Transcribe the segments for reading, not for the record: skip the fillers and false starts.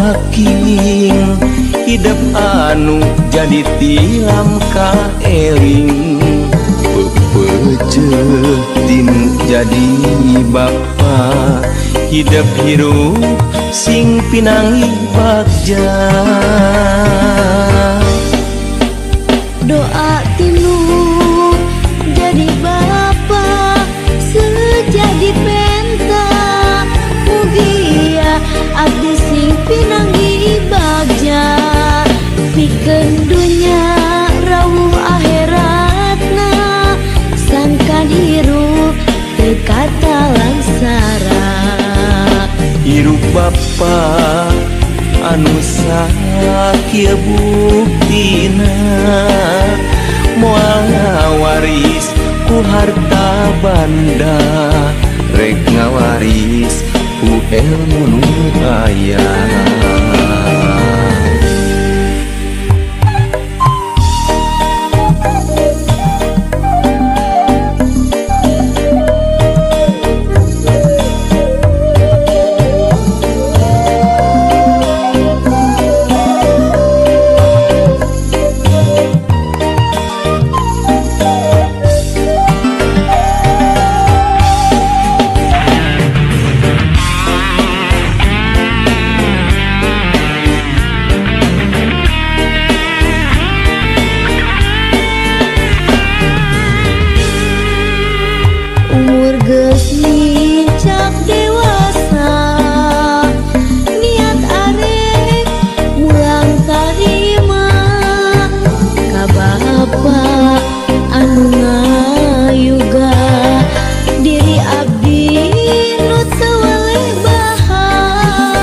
awaking, hidep anu jadi tilam kaeling. Pepeceh tinu jadi bapa, hidep hirup sing pinanggih bagja. Doa tinu jadi bapa sejadi penta, mugia abdi sing pinanggih bagja, pikeun dunya rawuh akhiratna, sangkan hirup teu katalangsara. Hirup bapa anu sakieu buktina, moal ngawaris ku harta banda, rek ngawaris ku ilmu nu aya. Umur geus nincak dewasa, niat arek mulang tarima ka bapa anu ngayuga, diri abdi nu teu weleh bahak.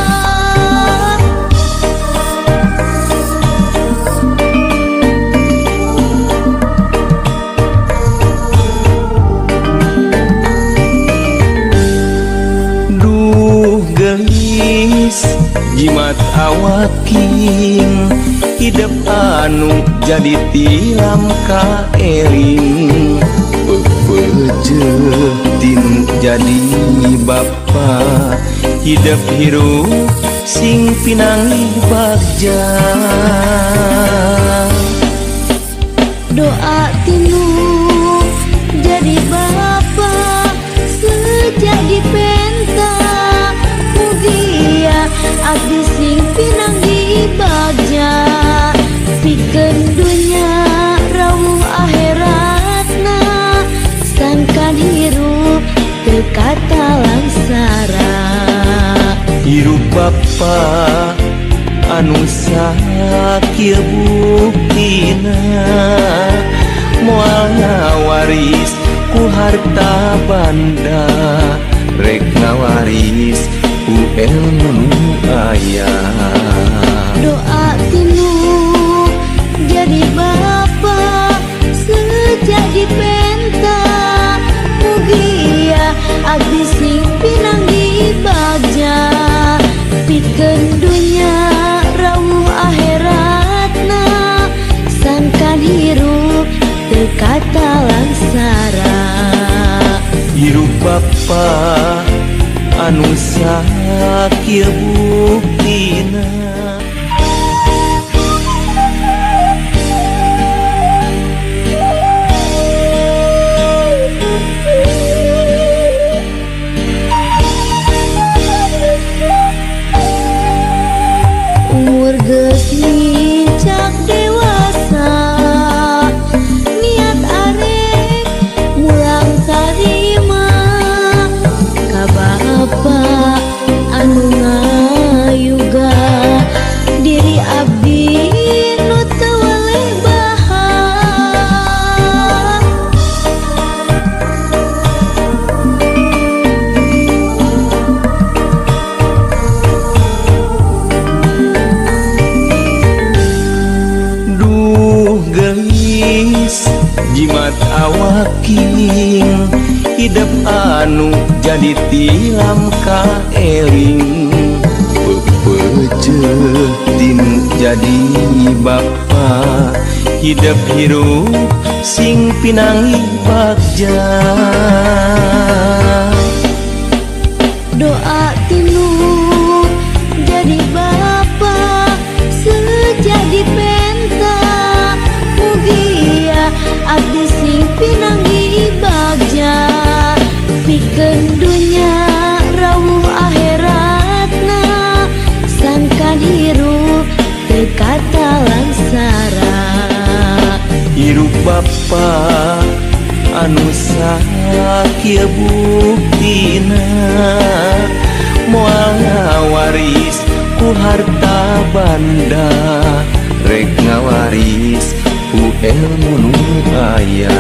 Duh gelis jimat awaking, hidep anu jadi tilam kaeling. Pepeceh tinu jadi bapa, hidep hirup sing pinanggih bagja. Doa tinu jadi bapa sejadi penta, mugia abdi sing pinanggih bagja, pikeun dunya rawuh akhiratna, sangkan hirup teu katalangsara. Hirup bapa anu sakieu buktina, moal ngawaris ku harta banda, rek ngawaris ku ilmu nu aya. Doa tinu jadi bapa sejadi penta, mugia abdi sing pinanggih bagja, pikeun dunya rawuh akhiratna, sangkan hirup teu katalangsara. Hirup bapa anu sakieu buktina. Umur geus nincak dewasa, niat arek mulang tarima ka bapa anu ngayuga, diri abdi nu teu weleh bahak. Duh gelis jimat awaking, hidep anu jadi tilam kaeling. Pepeceh tinu jadi bapa, hidep hirup sing pinanggih bagja. Doa tinu jadi bapa. bapa anu sakieu buktina, moal ngawaris ku harta banda, rek ngawaris ku ilmu nu aya.